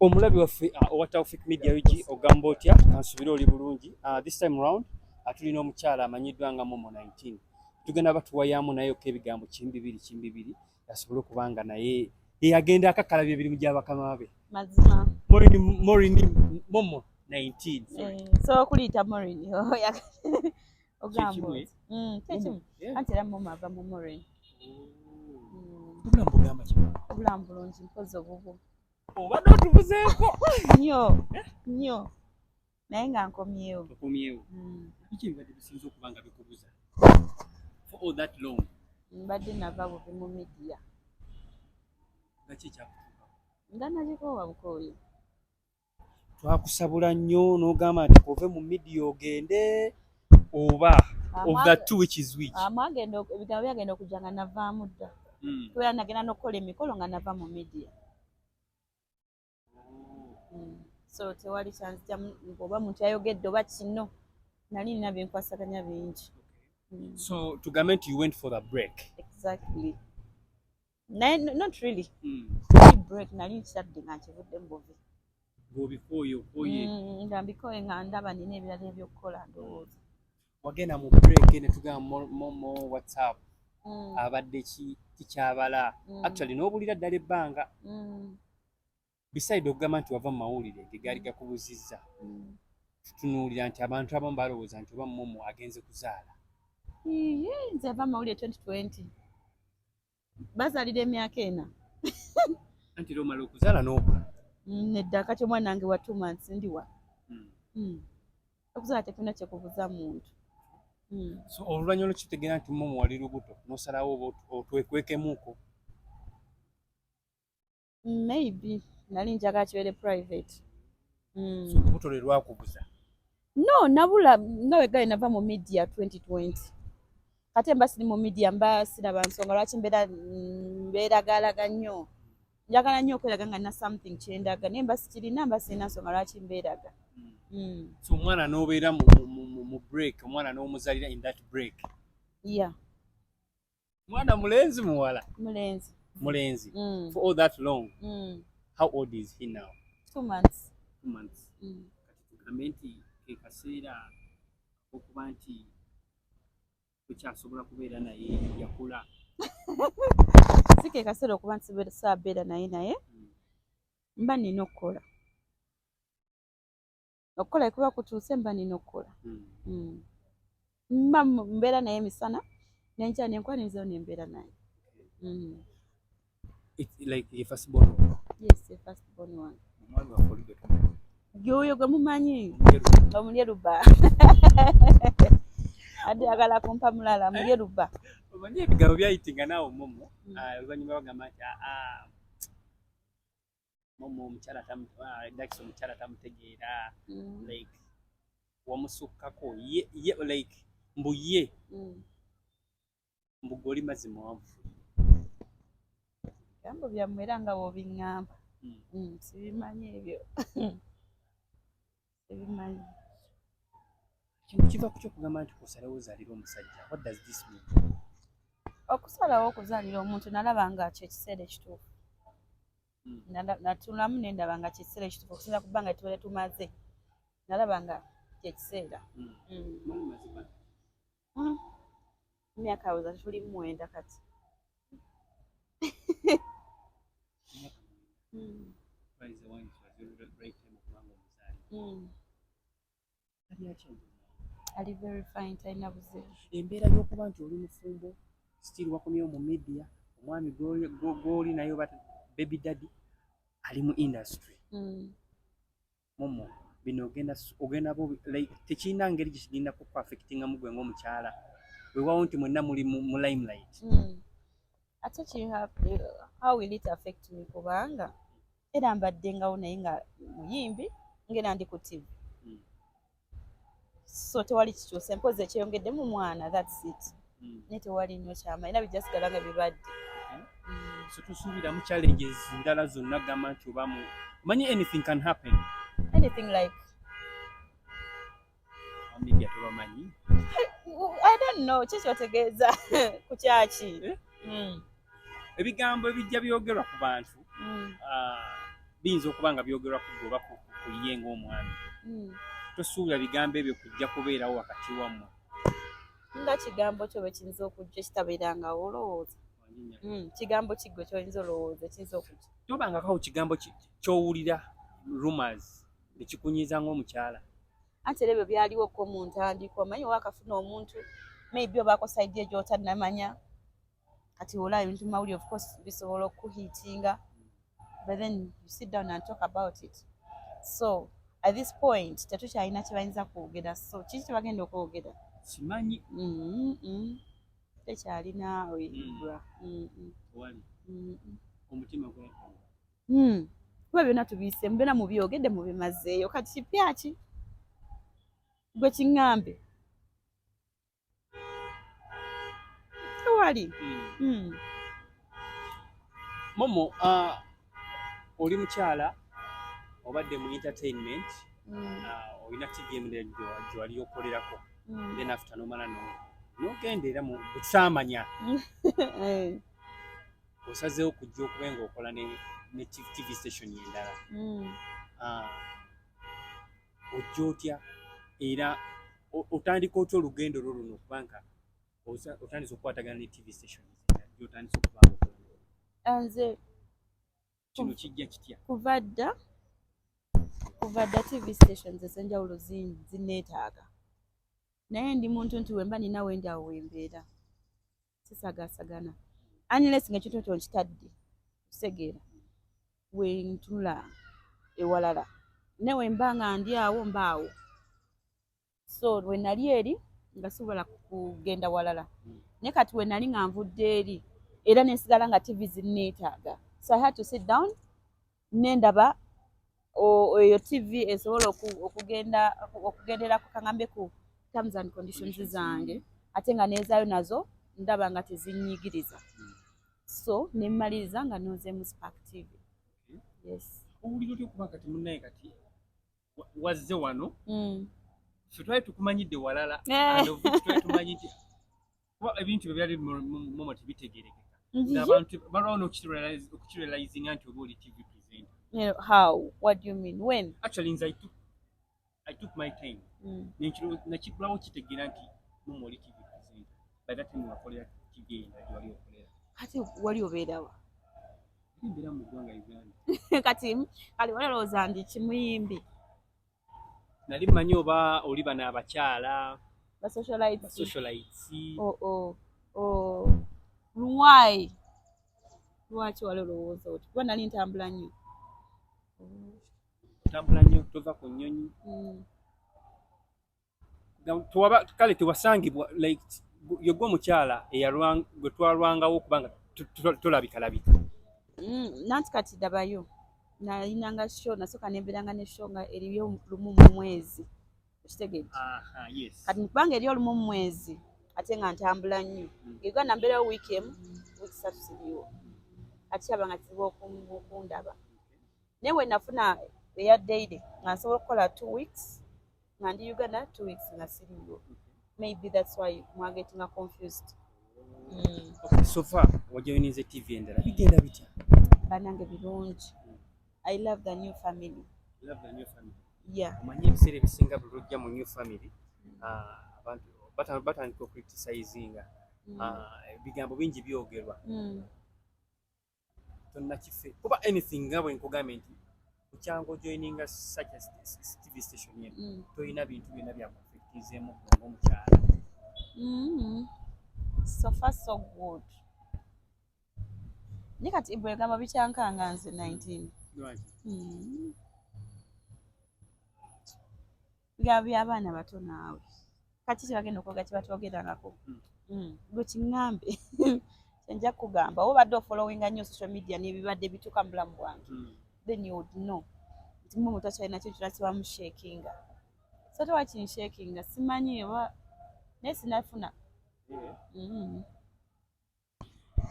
Omulabi waffe owa Taufik Media UG, ogamba otya? Kansubire oli bulungi. This time round tulina omukyala amanyiddwa nga Momo 19. Tugenda batuwayaamu naye ko ebigambo kimbibiri kimbibiri, asobole okuba nga naye yeyagenda akakkalabya emirimu gya bakama be. Mazima. Morini, Morini, Momo 19, sorry. Eh, so okuliyita Morin ogamba Kyekimu, eh? oti kyekimu. Anti era Momo ava mu Morin. Obulamu bugamba ki? Obulamu bulungi, mpozi obubwo. Obadde otubuzeeko. Nnyo nnyo, naye nga nkomyewo. Okomyewo. Biki ebibadde bisinza okuba nga bikubuza for all that long? Mbadde nava buvi mu media. Nga ki ekyakutuuka? Nga nagikoowa bukooyi. Twakusabula nnyo n'ogamba nti kove mu media ogende, oba of the two, which is which? Mwagenda ebigambo byagenda okujja nga navaamu dda, kubeera nagenda n'okukola emikolo nga nava mu media. So tewali kyanzija oba muntu yayogedde oba kino, nali nina byenkwasaganya bingi. So tugambe nti you went for the break? Exactly, naye not really break, nali nkitadde nga nkivudde mu buvi. Ng'obikooye okooye. Nga mbikooye, nga ndaba nina ebirala ebyokukola, ndowooza. Wagenda mu break ne tugamba Momo WhatsApp abadde ki kikyabala. Actually n'obulira ddala ebbanga. Beside okugamba nti wava mu mawulire ge gaali gakubuzizza, tutunuulira nti abantu abamu balowooza nti oba Momo agenze kuzaala. Iye, nze ava mawulire 2020, bazaalira emyaka 4. Anti era omala okuzaala n'obula. Nedda, kati omwana wange wa 2 months, ndiwa. Okuzaala tekulina kyekubuza muntu. So oluvannyuma lwekitegeera nti Momo wali lubuto, n'osalawo oba otwekwekemuuko? Maybe nali njagala kibeere private. So olubuto lwe lwakubuza? No, nabula nga wegaye nava mu media 2020. Kate mba siri mu media, mba siraba nsonga lwaki mbeera mbeeragalaga nnyo. Njagala nnyo okweraga nga nina something kyendaga, naye mba sikirina, mba sirina nsonga lwaki mbeeraga. So omwana n'obeera mu break, omwana n'omuzalira in that break? Yeah. Mwana mulenzi, muwala? Mulenzi. Mulenzi. Mm. For all that long? Mm. How old is he now? 2 months. 2 months. Kati tugambe nti ke kaseera okuba nti tokyasobola kubeera naye, yakula? Si ke kaseera okuba nti saabeera naye, naye mba nina okukola. Okukola kuba kutuuse, mba nina okukola. Mba mbeera naye emisana nenkya nenkwanirizayo nembeera naye. It's like ye first born? Yes, ye first born wange. Omwami waffe oli gwe tumanyi? Yoyo gwe mumanyi. Omuyeru. Omulyeruba ate agala kumpa mulala mulyeruba. Omanyi ebigambo byayitinga naawe Momo. Oluvannyuma bagamba nti aa Momo omukyala Dax omukyala tamutegeera. Like wamusukkako ye, ye like mbu ye mbu gwe oli mazzi muwanvu. Bigambo byammwe era nga bw'obiŋŋamba. Sibimanyi ebyo, sibimanyi. Kino kiva ku kyokugamba nti kusalawo ozaalira omusajja. What does this mean? Okusalawo okuzaalira omuntu, nalaba nga kyekiseera ekituufu. Natuulamu nendaba nga kyekiseera ekituufu okusinza ku bbanga tubeere tumaze, nalaba nga kyekiseera. Mwali mazima? Emyaka awoza tuli 9 kati. By the one, it was the right time okubanga omuzaali. Ali atya? Ali very fine, talina buzibu. Embeera y'okuba nti oli mufumbo, still wakomyewo mu media, omwami gw'oli naye oba baby daddy ali mu industry. Momo, bino ogenda like tekirina ngeri gye kigenda kuku-affectingamu gwe ng'omukyala, weewaawo nti mwenna muli mu limelight? Ate how will it affect me? Kubanga era mbaddengawo naye nga muyimbi, ngera ndi ku TV. So tewali kikyuse, mpozi ekyeyongeddemu mwana, that's it. Naye tewali nnyo kyama, era bijja sigala nga bibadde. So tusuubiramu challenges ndala zonna, gamba nti oba mu omanyi anything can happen? Anything like? Media tobamanyi. I don't know ki kyotegeeza ku kyaki. Eh? Ebigambo ebijja byogerwa ku bantu. Biyinza okuba nga byogerwa ku gwe oba ku ye ng'omwami. Tosuubira bigambo ebyo kujja kubeerawo wakati wammwe? Nga kigambo kyo bwe kiyinza okujja ekitabeerangawo olowooza? Kigambo ki gwe ky'oyinza olowooza ekiyinza okujja? Tobangako kigambo ky'owulira, rumors, nekikunyiiza ng'omukyala? Anti era ebyo byaliwo ko mu ntandikwa. Omanyi owakafuna omuntu, maybe obaako side eyo gy'otannamanya. Kati olaba ebintu mawulire, of course bisobola okuhitinga, but then you sit down and talk about it. So at this point tetukyalina kye bayinza kwogera, so kiki kyebagenda okwogera? Simanyi. Tekyalina bra. Tewali. Omutima gwa Kuba byonna tubiyiseemu, byonna mubyogedde, mubimazeeyo. Kati kipya ki gwe kiŋŋambe? Tewali. Momo, oli mukyala obadde mu entertainment, olina TV emulala gyewali okolerako, then after nomala nogenda era bwetusaamanya osazeewo kujja okuba nga okola ne TV station endala. Ojja otya era otandika otya olugendo lwo luno, okubanga otandise okukwatagana ne TV station gyotandise okuba nga okola nayo? Nze Kino kijja kitya? Kuva dda TV stations ez'enjawulo zinneetaaga, naye ndi muntu nti wemba nina wendi awo wembeera, sisagaasagana unless nga ekintu ekyo nkitadde kusegeera wentunula ewalala, naye wemba nga ndi awo mbaawo. So we nali eri nga sobola kugenda walala, naye kati we nali nga nvudde eri era nensigala nga TV zinneetaaga, so I had to sit down nendaba eyo TV esobola okugendera kaŋambe ku terms and conditions zange, ate nga neezaayo nazo ndaba nga tezinnyigiriza. So nemmaliriza nga nonzeemu Spark TV, yes. Owulira otya okuba kati munnaye kati wazze wano? Ffe twali tukumanyidde walala, and of which twali tumanyi nti kuba ebintu bye byali momo tebitegerekeka, ng'abantu balwawo n'okukirealizinga nti oba oli TV presenter. Yeah, how? What do you mean? When? Actually nze I took my time, nakigulawo kitegeera nti momo oli TV presenter by that time wakolera TV endala gye wali okolera. Kati wali obeerawa? Ate mbeera mu ggwanga Uganda. Kati kale wali olowooza ndi kimuyimbi? Nali mmanyi oba oli bano abakyala ba socialites. Ba socialites. Oh. Why? Lwaki wali olowooza oti? Kuba nali ntambula nnyo. Otambula nnyo, tova ku nnyonyi. Kale tewasangibwa like yegwe omukyala gwe twalwangawo okubanga tolabikalabika. Nanti kati dabayo nalinanga show, nasooka nembeeranga ne show nga eriyo lumu mu mwezi, okitegedde? Aha, yes. Kati kubanga eri olumu mu mwezi ate nga ntambula nnyo, Uganda mbeerawo wiiki emu, wiiki 3 siriiwo, ate kyaba nga kizibu okundaba. Naye we nafuna eya daily nga nsobola okukola 2 weeks nga ndi Uganda, 2 weeks nga siriiwo. Maybe that's why mwagetinga confused. Okay, so far wajoininze TV endala, bigenda bitya? Banange birungi. I love the new family. Love the new family. Yeah. Omanyi ebiseera ebisinga buli lwojja mu new family, abantu batandika okucriticizinga. Ebigambo bingi byogerwa. Tonnakife kuba anything nga bwe nkugambye nti kukyanga ojoininga such a TV station eno, tolina bintu byonna byakuaffectizeemu ng'omukyala. So far so good, naye kati bwegamba bikyankanga nze 19. Lwaki? Bigambo by'abaana bato naawe. Kati kyebagenda okwogera kyebatwogerangako. Gwe kiŋŋambe kyenja kugamba, oba obadde ofollowinga nnyo social media n'ebibadde bituuka mu bulamu bwange, then you would know nti mu omuntu akyalina kintu kyonna kibamushakinga. So tewakinshakinga, simanyi oba, naye sinafuna.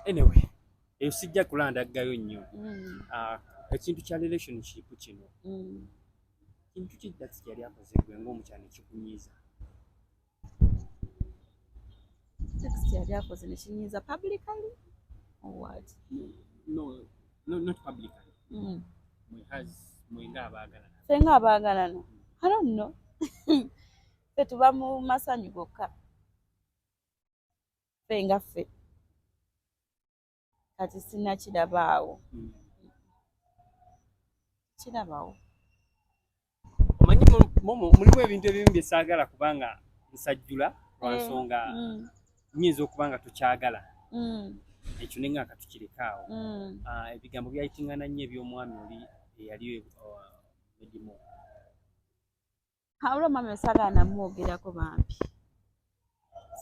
Anyway, eyo sijja kulandaggayo nnyo. Ekintu kya relationship kino, kintu ki Dax kyeyali akoze gwe ng'omukyala nekikunyiiza? Text yali akoze nekinyiiza publicly or what? No, not publicly. Mwe ng'abaagalana. Ffe ng'abaagalana, I don't know, ffe tuba mu masanyu gokka, ffe nga ffe. Kati sinakirabaawo. Kirabawo. Omanyi Momo, mulimu ebintu ebimu bye saagala kubanga nsajjula lwa nsonga nyinza okuba nga tukyagala ekyo, ne nga katukireka awo. Ah, ebigambo byayitingana nnyo eby'omwami oli eyali Medimo. Olwo omwami saagala namwogerako, bambi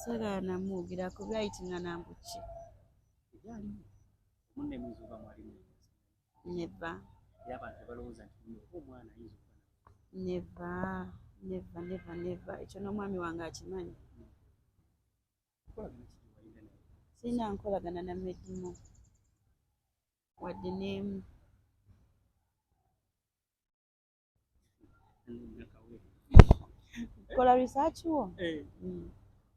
saagala namwogerako. Byayitingana mbu ki? Ebyalimu munne muyinza oba mwalimu. Never. Era abantu tebalowooza nti muno oba omwana ayinza okuba. Never, never, never, never. Ekyo n'omwami wange akimanyi. Nkolagana ki gye walina naye? Sirina nkolagana na Medimo wadde n'emu. Nakawe. Kola research wo. Eh.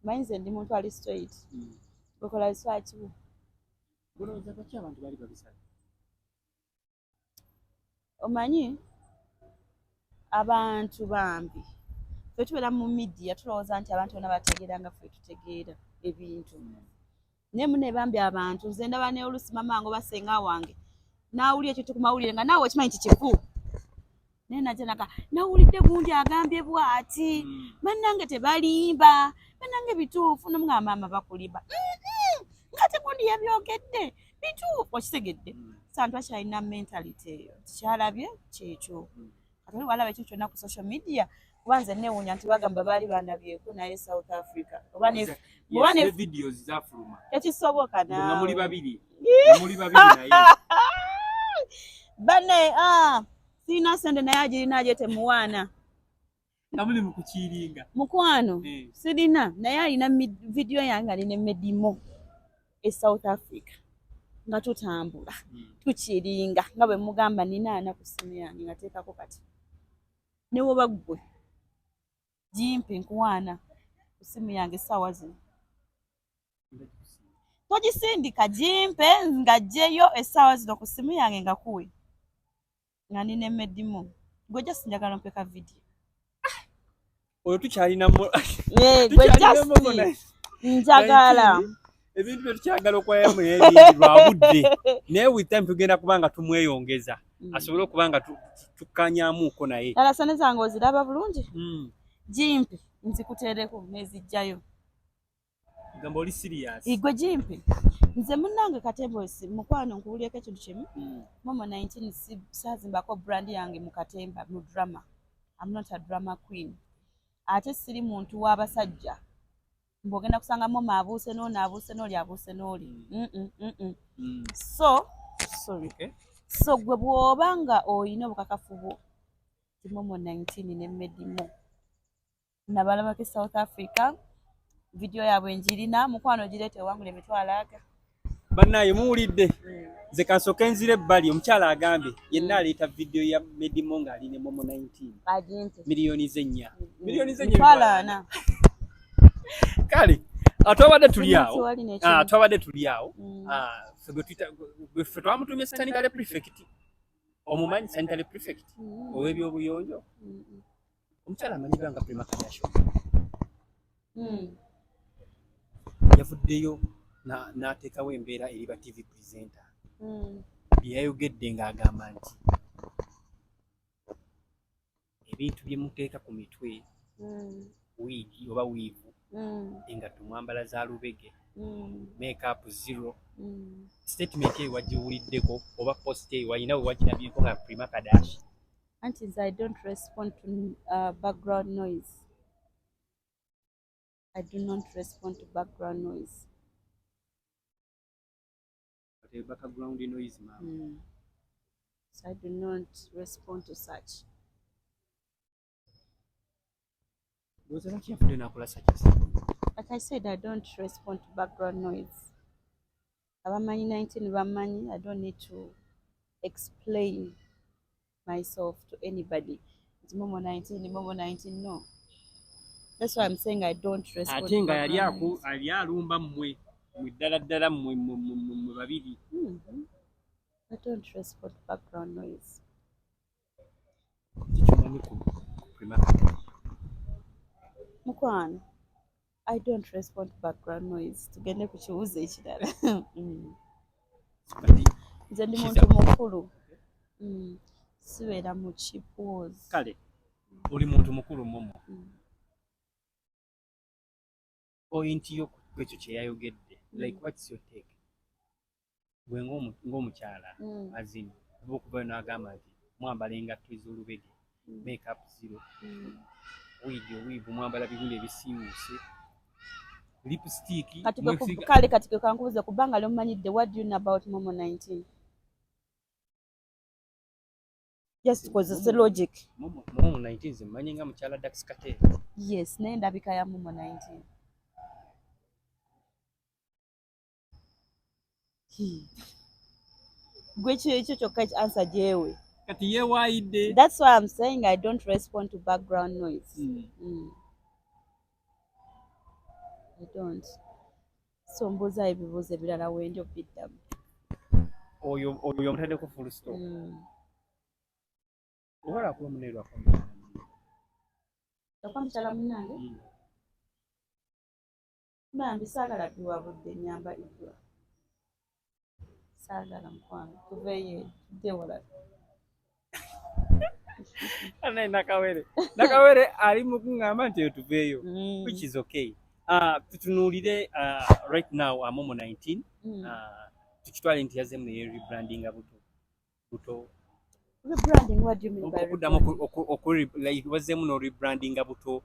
Manyi nze ndi muntu ali straight. Okola research wo. Golowooza lwaki abantu baali babisala? Omanyi abantu bambi, ffe tubeera mu media, tulowooza nti abantu bonna bategeera nga ffe tutegeera ebintu, naye mune bambi abantu, nze ndaba ne olusi mama wange oba senga wange naawulira ekintu ku mawulire nga naawe okimanyi nti kifu, naye najja naga nawulidde gundi agambye bw'ati. Bannange tebalimba, bannange bituufu. Nomugamba, maama bakulimba. Nga tegundi yabyogedde bituufu, okitegedde? Santu akyalina mentality eyo, tikyalabye kyekyo. Kati oli walaba ekintu kyonna ku social media, kuba nze neewuunya nti bagamba baali bandabyeko naye South Africa oba oba ne videos zafuluma. Tekisoboka. Nga muli babiri, nga muli babiri naye. Bane, ah, sirina sente naye agirina agyete muwaana. Nga muli mu kukiringa. Mukwano. Sirina, naye alina video yange ali ne Medimo e South Africa nga tutambula, tukiringa nga bwe mugamba nina ana ku ssimu yange nga teekako. Kati ne woba ggwe gimpe nkuwaana ku ssimu yange essaawa zino, togisindika, gimpe nga ggyeyo essaawa zino ku ssimu yange nga kuwe nga nina Emedimu. Gwe just njagala ompeka video. Olwo tukyalina Eh, gwe just njagala. Ebintu bye tukyagala okwayamu ebingi lwa budde, naye with time tugenda kuba nga tumweyongeza asobole okuba nga tukkanyamuuko naye. Ddala sente zange oziraba bulungi? Gimpe nzikuteereko nezijjayo. Gamba oli serious? Igwe gimpe nze munnange katemba mukwano, nkubulyeko ekintu kimu. Momo 19 saazimbako brand yange mu katemba, mu drama. I'm not a drama queen, ate siri muntu w'abasajja mbw'ogenda kusanga Momo abuuse n'ono, abuuse n'oli, abuuse n'oli. Mm-mm, mm-mm. So sorry. So gwe bw'oba nga oyina obukakafu bwo ti Momo 19 ne Medimo nabalabako e South Africa, video yaabwe njirina, mukwano gireeta ewangula emitwalo aga. Bannaye muwulidde, nze kansooke nzira ebbali. Omukyala agambye yenna aleeta video ya Medimo ng'ali ne Momo 19. Agimpe. Miliyoni z'ennya, miliyoni z'ennya. Mitwalo 40. Kale, ah, twabadde tuli awo. Tewali n'ekimu. Ah, twabadde tuli awo. Ah, ffe gwe ffe twamutumye sanitary prefect. Omumanyi sanitary prefect? Ow'ebyobuyonjo. Omukyala amanyiddwa nga Prima Kardashian yavuddeyo n'ateekawo embeera eri ba TV presenter. Bye yayogedde ng'agamba nti ebintu bye muteeka ku mitwe, wiigi oba weave, engatto mwambala za lubege, makeup zero. Statement eyo wagiwuliddeko oba post eyo walina we wagirabyeko nga Prima Kardashian? Anti nze I don't respond to background noise. I do not respond to background noise. Background noise, mama. So I do not respond to such. Ndowooza lwaki yavudde n'akola such a statement? Like I said, I don't respond to background noise. Abamanyi 19 bamanyi, I don't need to explain myself to anybody. It's Momo 19, Momo 19, no. That's why I'm saying I don't respond. Ate nga yali aku ali alumba mmwe, mmwe ddala ddala, mmwe mmwe mmwe mmwe babiri. I don't respond to background noise. Ani ku pre-market? Mukwano, I don't respond to background noise. Tugende ku kibuuzo ekirala. Nze ndi muntu mukulu. Sibeera mu kibuuzo. Kale oli muntu mukulu Momo. Point yo ku ekyo kye yayogedde, like, what's your take? Gwe ng'omukyala, azini oba okuvayo n'agamba nti mwambala engatto ez'olubege, makeup zero, wig, owiivu, mwambala bigundi ebisiiwuuse, lipstick. Kati kale kati gwe kankubuuze, kubanga lyomumanyidde, what do you know about Momo 19? Just kozese logic. Momo 19 nze mmanyi nga mukyala Dax Kartel. Yes, naye ndabika ya Momo 19? Gwe ekyo kyokka answer gyewe. Kati yeewaayidde. That's why I'm saying I don't respond to background noise. I don't. So mbuuza ebibuuzo ebirala wendi obiddamu. Oyo omutaddeko full stop. Oba lwakuba munne, lwakuba mukyala munne? Okuba mukyala munnange? Bambi saagala biwabudde nyamba Ibra. Saagala, mukwano, tuveeyo tudde walala. Naye Nakawere ali mu kuŋŋamba nti eyo tuveeyo, which is okay. Tutunuulire right now, Momo 19, tukitwale nti yazzeemu ne rebrandinga buto buto. Rebranding, what do you mean by okuddamu rebranding? Like wazzeemu n'orebrandinga buto.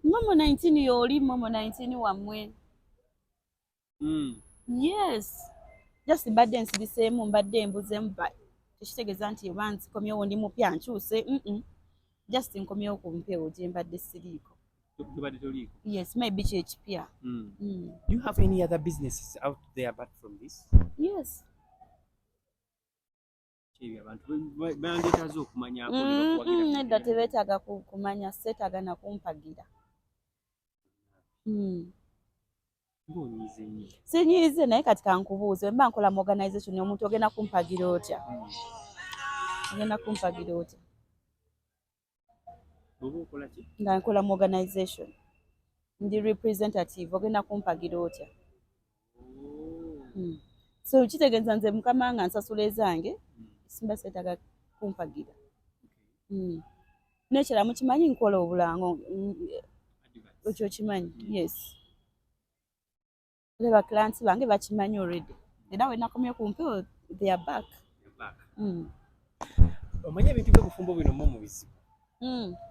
Momo 19 y'oli Momo 19 wammwe. Yes. Just mbadde nsiriseemu, mbadde mbuzeemu, but tekitegeeza nti oba nzikomyewo ndi mupya nkyuse. Just nkomyewo ku mpewo gye mbadde siriiko. Tobadde toliiko. Yes, maybe kyekipya. Do you have any other businesses out there apart from this? Yes. Kyebyo abantu bandyetaaze okumanyako ne bakuwagira ku Nedda, bintu. Tebeetaaga kumanya, seetaaga na kumpagira. Ng'onyiize nnyo. Sinyiize, naye kati kankubuuze, bwe mba nkola mu organization, omuntu ogenda kumpagira otya? Ogenda kumpagira otya? Bw'oba okola ki? Nga nkola mu organization, ndi representative, ogenda kumpagira otya? Oh. So kitegeeza nze mukama nga nsasula ezange, simba seetaaga kumpagira. N'ekirala mukimanyi nkola obulango. Adverts. Ekyo kimanyi? Yes, era ba clients bange bakimanyi already, era we nakomye ku mpewo they are back. You're back. Mm. Omanyi ebintu by'obufumbo bino mo mu bizibu.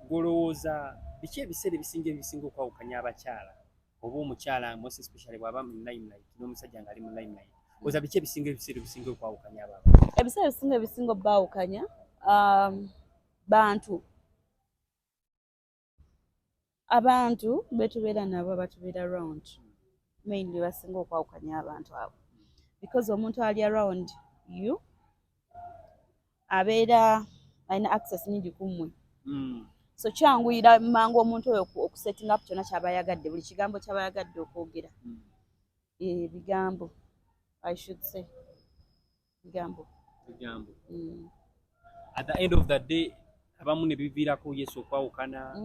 Gw'olowooza biki ebiseera ebisinga okwawukanya abakyala, oba omukyala most especially bw'aba mu limelight n'omusajja ng'ali mu limelight, oza biki ebisinga ebiseera ebisinga okwawukanya abo abantu? Ebiseera ebisinga obbaawukanya, bantu, abantu betubeera nabo, abatubeera around, mainly basinga okwawukanya abantu abo, because omuntu ali around you abeera alina access nyingi ku mmwe. So kyanguyira mangu omuntu oyo okusetting up kyonna kyaba ayagadde, buli kigambo kyaba ayagadde okwogera. Ebigambo, I should say bigambo. Bigambo. Mm. At the end of the day abamu ne biviirako yesu okwawukana,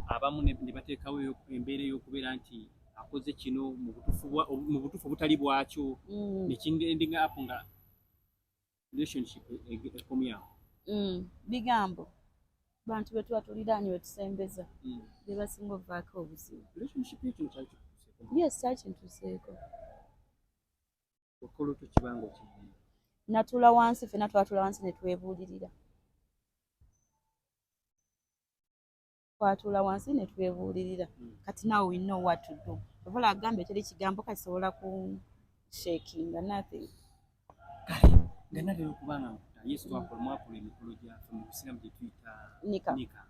abamu ne bateekawo embeera ey'okubeera nti akoze kino mu butuufu obutali bwakyo, nekiendinga up nga relationship ekomyawo. Bigambo, bantu be tuba tuliraanye, betusembeza, be basinga ovaako obuzibu. Relationship yo kino kyali kikutuuseeko? Yes, kyali kintuuseeko. Okola otyo kibanga okigenda? Natuula wansi, ffenna twatuula wansi ne twebuulirira. Twatuula wansi ne twebuulirira. Kati now we know what to do. Ovola agambye teri kigambo kati sobola ku shakinga nothing. Kale nga natera okuba nga nkuta, yesu, twakola, mwakola emikolo gyaffe mu busiraamu gye tuyita Nika. Nika.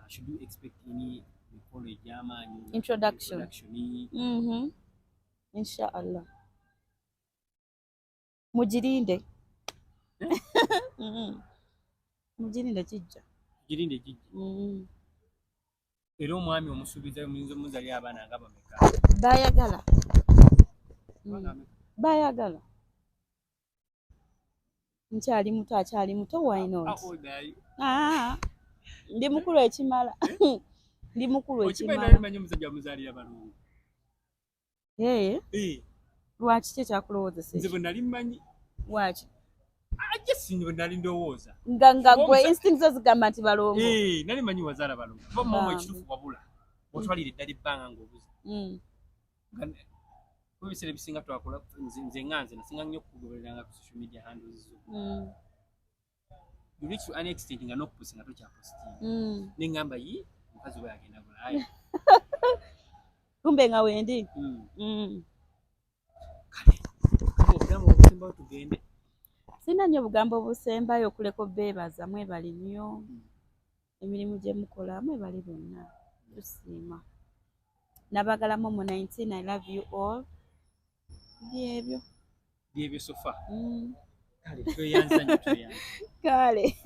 Should you expect any mikolo egy'amaanyi? Introduction. Introduction. Inshallah, mugirinde. Eh? Mugirinde, kijja. Girinde gijja. Era omwami omusuubiza muyinza omuzalira abaana nga bameka? Bayagala. Abaana bameka? Bayagala. Nkyali muto, akyali muto, why not? How old are you? Ah, ndi mukulu ekimala, ndi mukulu Okimanyi, ekimala. nali manyi omusajja amuzaalira balongo. Ee? Eh, Lwaki? Ki ekyakulowoozesa nze ekyo? Bwe nali mmanyi. Lwaki? Ajje, si bwe nali ndowooza. Nga gwe instinct zo zigamba nti balongo. Eh, nali manyi wazaala balongo, kuba momo Bambi. ekituufu wabula otwalira eddala ebbanga ng'obuze. Kuba ebiseera ebisinga twakola, nze nga nze nasinga nnyo okugobereranga ku social media handles zo. You reach to an extent nga n'okuposta nga tokyapositinga. Neŋŋamba, yi omukazi we agenda bulaaya. Kumbe nga wendi. Kale obugambo obusembayo tugende. Sirina nnyo obugambo obusembayo okuleka obeebaza. Mwebale nnyo emirimu gye mukola, mwebale bonna, tusiima. Nabagala Momo 19, I love you all. Byebyo. Byebyo so far. Kale, tweyanza nnyo, tweyanza. Kale.